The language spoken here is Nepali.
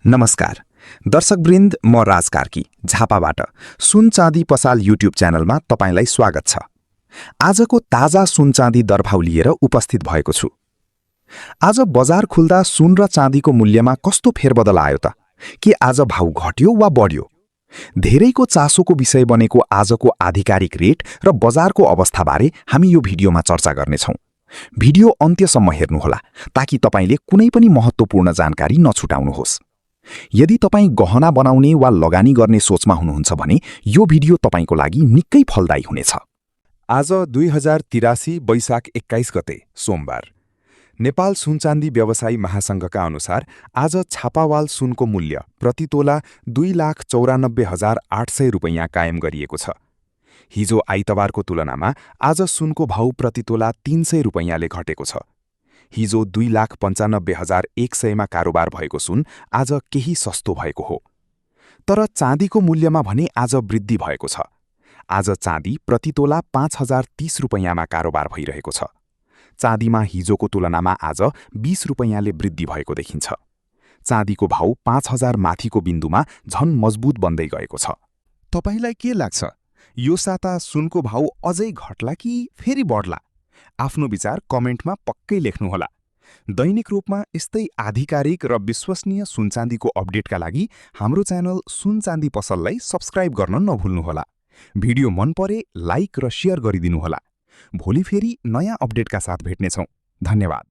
नमस्कार दर्शकवृन्द, म राज कार्की झापाबाट सुन चाँदी पसाल युट्युब च्यानलमा तपाईंलाई स्वागत छ। आजको ताजा सुन चाँदी दरभाउ लिएर उपस्थित भएको छु। आज बजार खुल्दा सुन र चाँदीको मूल्यमा कस्तो फेरबदल आयो त? के आज भाउ घट्यो वा बढ्यो? धेरैको चासोको विषय बनेको आजको आधिकारिक रेट र बजारको अवस्थाबारे हामी यो भिडियोमा चर्चा गर्नेछौँ। भिडियो अन्त्यसम्म हेर्नुहोला ताकि तपाईले कुनै पनि महत्त्वपूर्ण जानकारी नछुटाउनुहोस्। यदि तपाईं गहना बनाउने वा लगानी गर्ने सोचमा हुनुहुन्छ भने यो भिडियो तपाईंको लागि निकै फलदायी हुनेछ। आज 2083 वैशाख 21 गते सोमबार। नेपाल सुनचाँदी व्यवसायी महासंघका अनुसार आज छापावाल सुनको मूल्य प्रति तोला 2,94,800 रुपैयाँ कायम गरिएको छ। हिजो आइतबारको तुलनामा आज सुनको भाउ प्रति तोला 300 रुपैयाँले घटेको छ। हिजो 2,95,100 मा कारोबार भएको सुन आज केही सस्तो भएको हो। तर चाँदीको मूल्यमा भने आज वृद्धि भएको छ। आज चाँदी प्रति तोला 5,030 रुपैयाँमा कारोबार भइरहेको छ। चाँदीमा हिजोको तुलनामा आज 20 रुपैयाँले वृद्धि भएको देखिन्छ। चाँदीको भाउ 5,000 माथिको बिन्दुमा झन मजबुत बन्दै गएको छ। तपाईलाई के लाग्छ? यो साता सुनको भाउ अझै घट्ला कि फेरि बढ्ला? आफ्नो विचार कमेन्टमा पक्कै लेख्नुहोला। दैनिक रूपमा यस्तै आधिकारिक र विश्वसनीय सुनचाँदीको अपडेटका लागि हाम्रो च्यानल सुन चाँदी पसललाई सब्स्क्राइब गर्न नभुल्नुहोला। भिडियो मन परे लाइक र शेयर गरिदिनुहोला। भोलि फेरि नयाँ अपडेटका साथ भेट्नेछौँ। धन्यवाद।